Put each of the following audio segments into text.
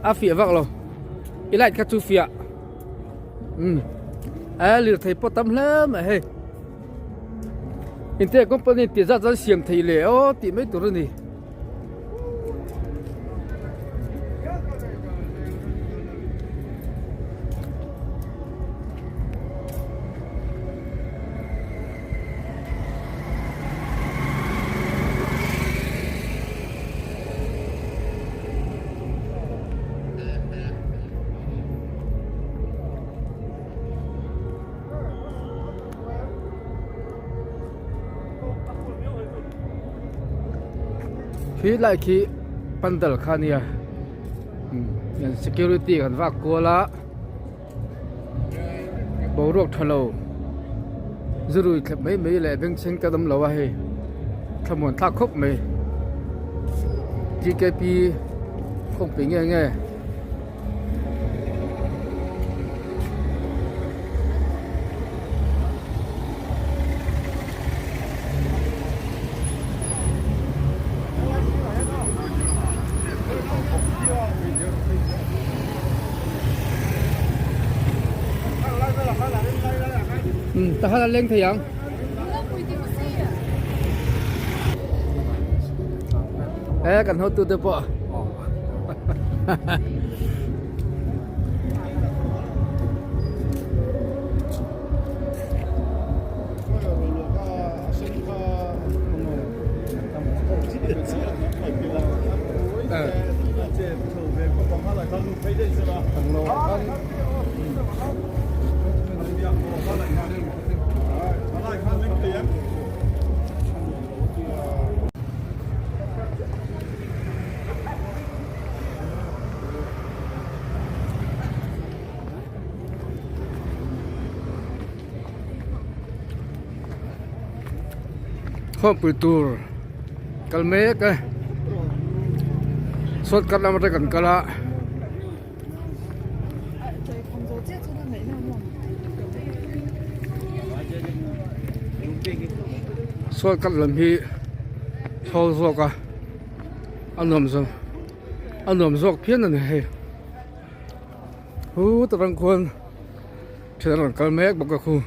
A fiah vak lo i light kha chu fiah um a lirthei pawh tam hle mai hei inte company tih zat zat siam thei leh aw tih mai tur a ni. Khi lai khi pandal kha nia security kan vak kual a boruak tha lo zurui thlep mai mai leh bengchheng te an awm lo a hei thlamuan thlak khawp mai T K P khawngpui nge nge. Tahan a leng thei ang. E kan hotu te pawh. Khawmpui tur kal mek e shortcut lam atang kan kal a. Shortcut lam hi thawl zawk a a nuam zawk a nuam zawk phian a ni hei hu ta rang khuan then an rawn kal mek bawk a khu.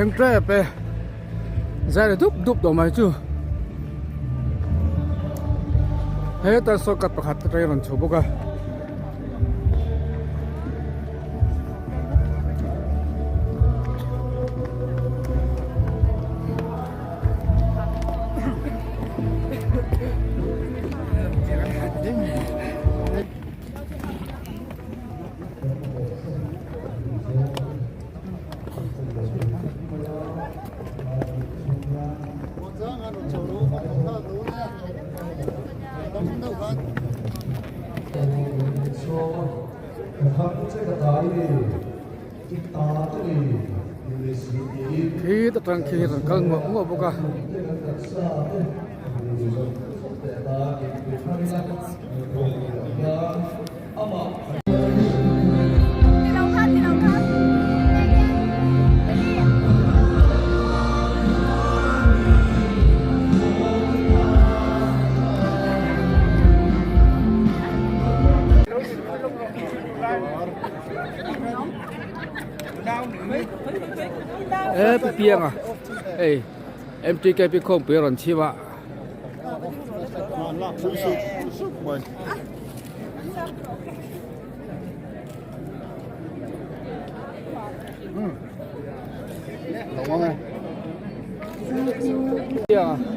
Thleng tep e zai la dup dup tawh mai chu heta shortcut pakhat atangin a rawn chho bawk a. Khi ta tang khi ran kal nguah nguah bawk a. E pi piang a ei. MTKP khawmpui a rawn chhim a.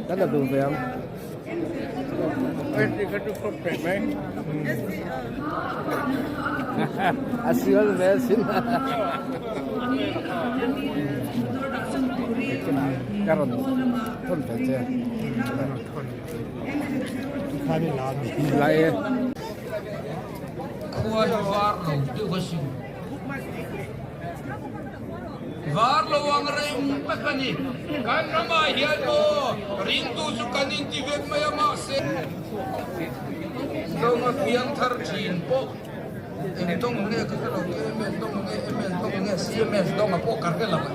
Kan la duh ve ang. A sial ve sin. Ka rawn thawn ve che. Lai e. Khua hi var lo deuh a sin. Var lo ang reng tak a ni. Kan ramah hian maw ringtu chu kan inti vek mai a mahse Zawnga piang thar thin pawh eng dawng nge ka hre lo KMS dawng nge MS dawng nge CMS dawng a pawh ka hre lo a.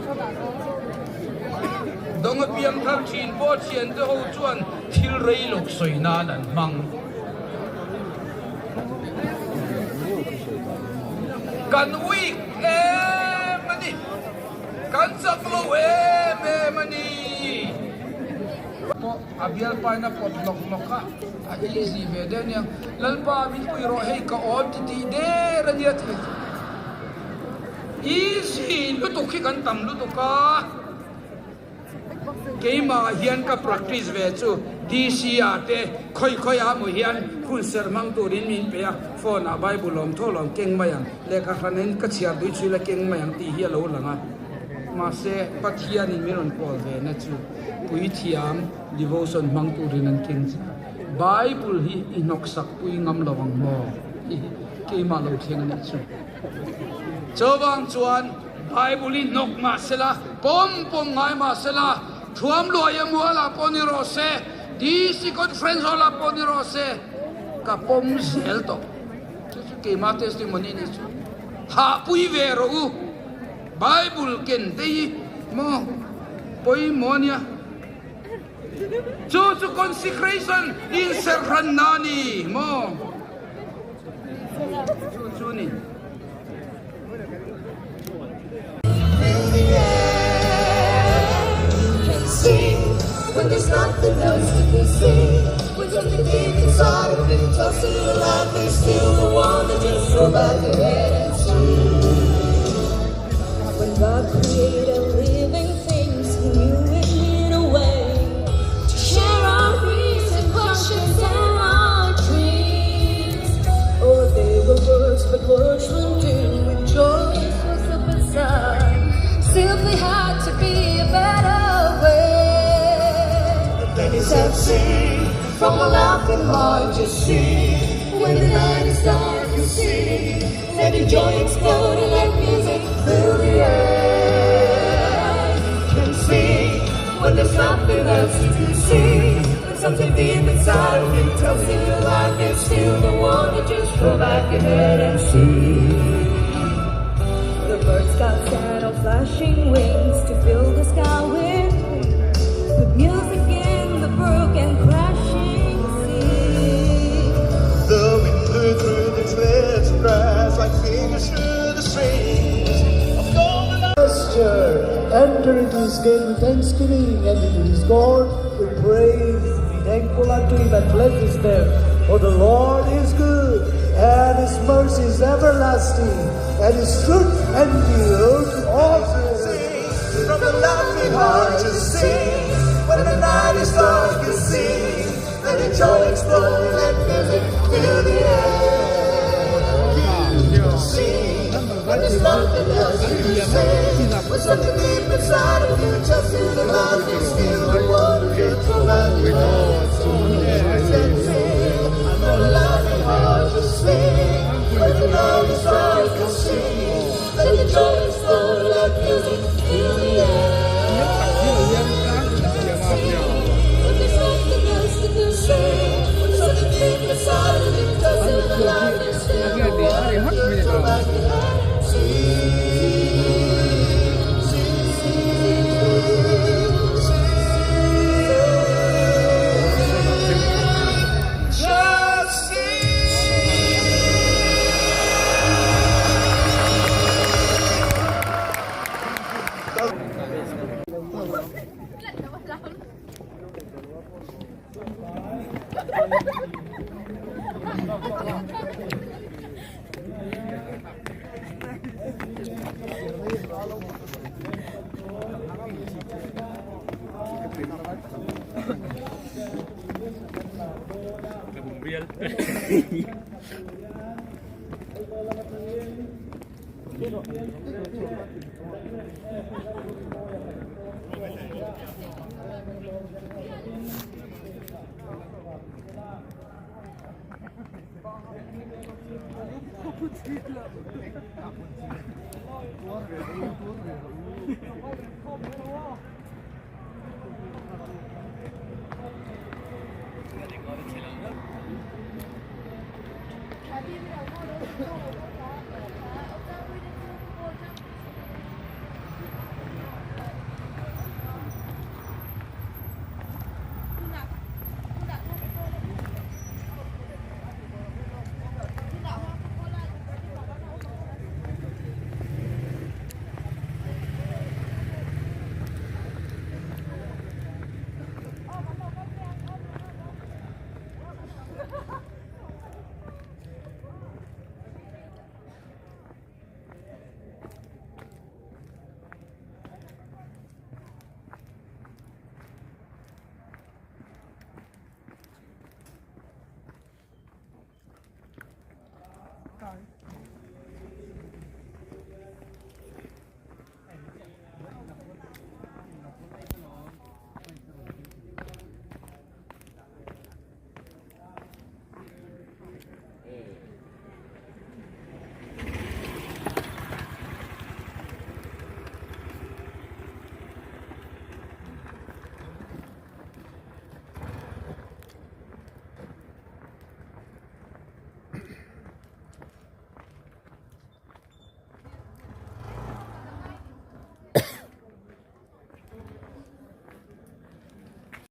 Dawnga piang thar thin pawh thiante ho chuan thil rei lo sawi nan an hmang. Kan weak em a ni, kan chak lo em em a ni. Pawh a bialpain a pawt hlawk hlawk a, a easy ve deuh ania. Lalpa min pui rawh hei ka awn ti tih der a nia tih a easy lutuk hi kan tam lutuk a. Keimah hian ka practice ve chu DC ah te khawi khawi ah maw hian hun serh hmang turin min pe a, phone ah Bible awm tho lo keng mai ang, lehkha hranin ka chhiar dui chhui la keng mai ang tih hi a lo lang a. Mahse Pathianin min rawn kawl ve na chu puithiam devotion hmang turin an keng che a, Bible hi i hnawksak pui ngam lo ang maw? Hi hi keimah lo thleng a nih chu. Chuvang chuan Bible hi hnawk mah sela, pawm pawm ngai mah sela, thuam luai a mualah pawh ni rawh se, DC Conference Hall ah pawh ni rawh se, ka pawm zel tawh. Chu chu keimah testimony nih chu. Hahpui ve rawh u, Bible ken te hi maw pawimawh a nia. Chu chu consecration inserhranna a ni maw? Chu chu ni. Enter into his gate with thanksgiving and into his court with praise. Be thankful unto him and bless his name. For the Lord is good, and his mercy is everlasting, and his truth endures to all generations. From the laughing heart to sing, when the night is dark you sing, let the joy explode, let music fill the air. You sing, when there's nothing else to say, when something deep inside of you just in the light is still the one you to